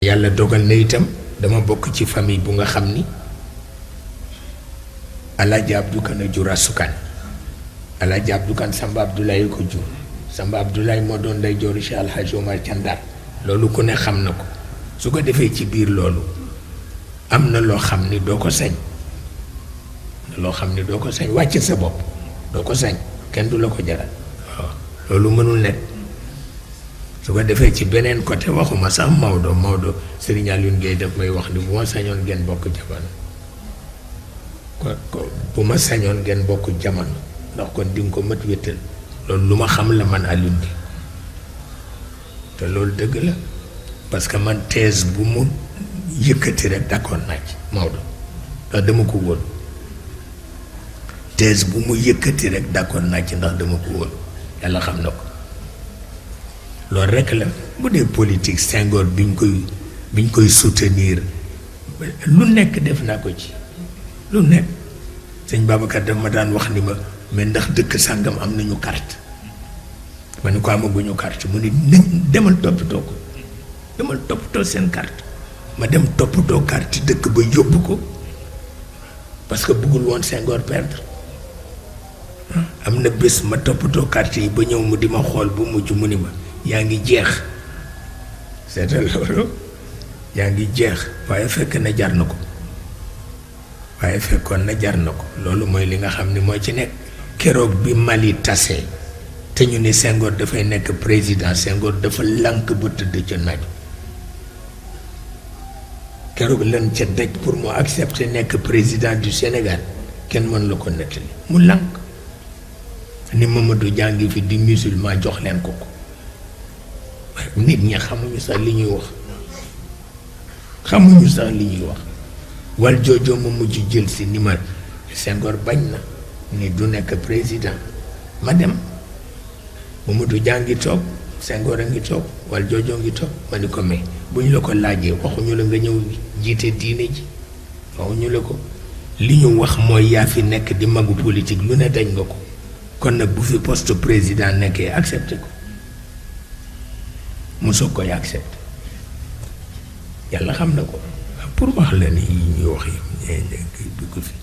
yàlla dogal na itam dama bokk ci famille bu nga xam ni Alaaji Abdou Kan a jur Asukan. Alaaji Abdou Kan Samba Abdoulaye ko jur. Samba Abdoulaye moo doon day jooru Cheikh Alhaji Omar ca Ndar loolu ku ne xam na ko su ko defee ci biir loolu am na loo xam ni doo ko sañ loo xam ni doo ko sañ wàcc sa bopp doo ko sañ kenn du la ko jaral waaw loolu mënul nekk su ko defee ci beneen côté waxuma sax Maodo Serigne Alioune Gueye daf may wax ni bu ma sañoon ngeen bokk jamono bu ma sañoon ngeen bokk jamono ndax kon di nga ko mët wéttal loolu lu ma xam la man Alioune Gueye te loolu dëgg la parce que man thèse bu mu yëkkati rek d'accord naa ci Maodo ndax dama ko wóolu thèse bu mu yëkkati rek d'accord naa ci ndax dama ko wóolu yàlla xam na ko loolu rekk la bu dee politique Senghor biñ koy soutenir lu nekk def naa ko ci lu nekk sëñ Babacar daf ma daan wax ni ma mais ndax dëkk sàngam am nañu carte ma ni ko amaguñu carte mu ni demal toppatoo ko demal toppatoo seen carte ma dem toppatoo carte dëkk ba yóbbu ko parce que bëggul woon Senghor perdre am na bés ma toppatoo carte yi ba ñëw mu di ma xool bu mujj mu ni ma yaa ngi jeex seetal loolu yaa ngi jeex waaye fekk na jar na ko waaye fekkoon na jar na ko loolu mooy li nga xam ni moo ci nekk keroog bi Mali tasee te ñu ni Senghor dafay nekk président Senghor dafa lànk ba tëdd ca naaj keroog lan ca daj pour mu accepter nekk président du Sénégal kenn mën la ko nettali mu lànk ni Mamadou jàngi fi di musulman jox leen ko nit ñi xamuñu sax li ñuy wax xamuñu sax li ñuy wax wal joojoo ma mujj jël si ni ma Senghor bañ na ni du nekk président ma dem Mamadou jàngi toog Senghor a ngi toog wal joojoo ngi toog ma ni ko may bu ñu la ko laajee waxuñu la nga ñëw jiite diine ji waxuñu la ko li ñu wax mooy yaa fi nekk di magu politique lu ne dañ nga ko kon nag bu fi poste président nekkee accepté ko mu soog koy accepté yàlla xam na ko pour wax la ni yi ñuy wax yi du ko fi